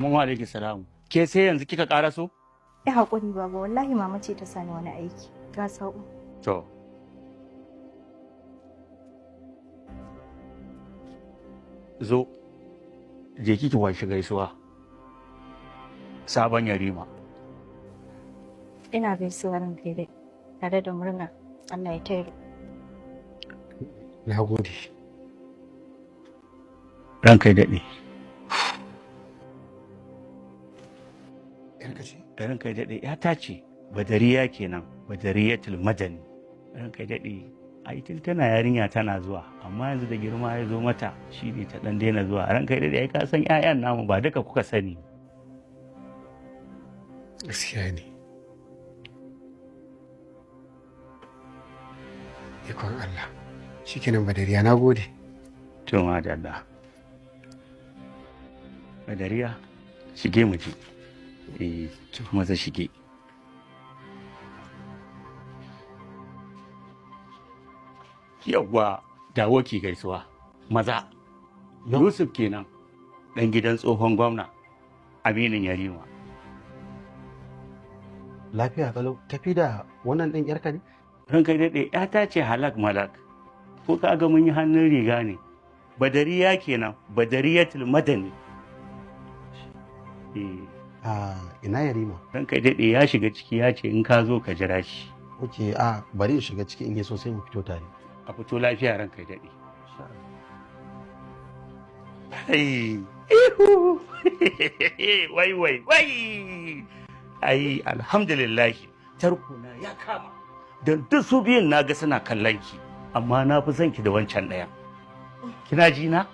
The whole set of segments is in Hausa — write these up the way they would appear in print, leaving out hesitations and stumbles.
Amma wa alaikum salam. Ke sai yanzu kika karaso? Ya haƙuri baba, wallahi mama ce ta sani wani aiki. Ga sa'u. To. Zo. Je kiki wanshi gaisuwa. Sabon yarima. Ina gaisuwa ranka dai tare da murna. Allah ya taya. Na gode. Ranka ya daɗe. Yarka ce? Ranka ya daɗe, ya ce Badariya kenan, Badariyatul Madani. Ranka ya daɗe, ai tun tana yarinya tana zuwa, amma yanzu da girma ya zo mata shine ta ɗan daina zuwa. Ranka ya daɗe, ai ka san 'ya'yan namu ba duka kuka sani. Gaskiya ne. Ikon Allah. Shikenan Badariya, na gode. To madalla. Badariya, shige mu je. Eh, maza shige. Yawwa, dawo ki gaisuwa. Maza. Yusuf kenan, ɗan gidan tsohon gwamna, Aminin Yarima. Lafiya kalau, tafi da wannan ɗin yarka ne? Ranka daɗe, ‘yata ce halak malak. Ko ka ga mun yi hannun riga ne. Badariya kenan, Badariyatul Madani. Eh, A ina Yarima? Ranka daɗe ya shiga ciki ya ce in ka zo ka jira shi. Ok, a bari in shiga ciki in yi so sai mu fito tare. A fito lafiya ranka daɗe. Ai, ihu, wai wai wai. Ai, alhamdulillah, tarkona ya kama. Don duk su biyun na ga suna kallon ki, amma na fi son ki da wancan ɗayan. Kina ji na?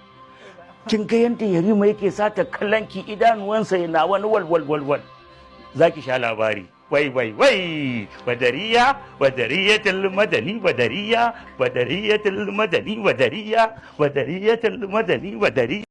Kin ga yadda Yarima yake sata kallon ki idanuwansa yana wani wal wal wal wal. Za ki sha labari. Wai wai wai, Badariya, Badariyatul Madani, Badariya, Badariyatul Madani, Badariya, Badariyatul Madani, Badariya.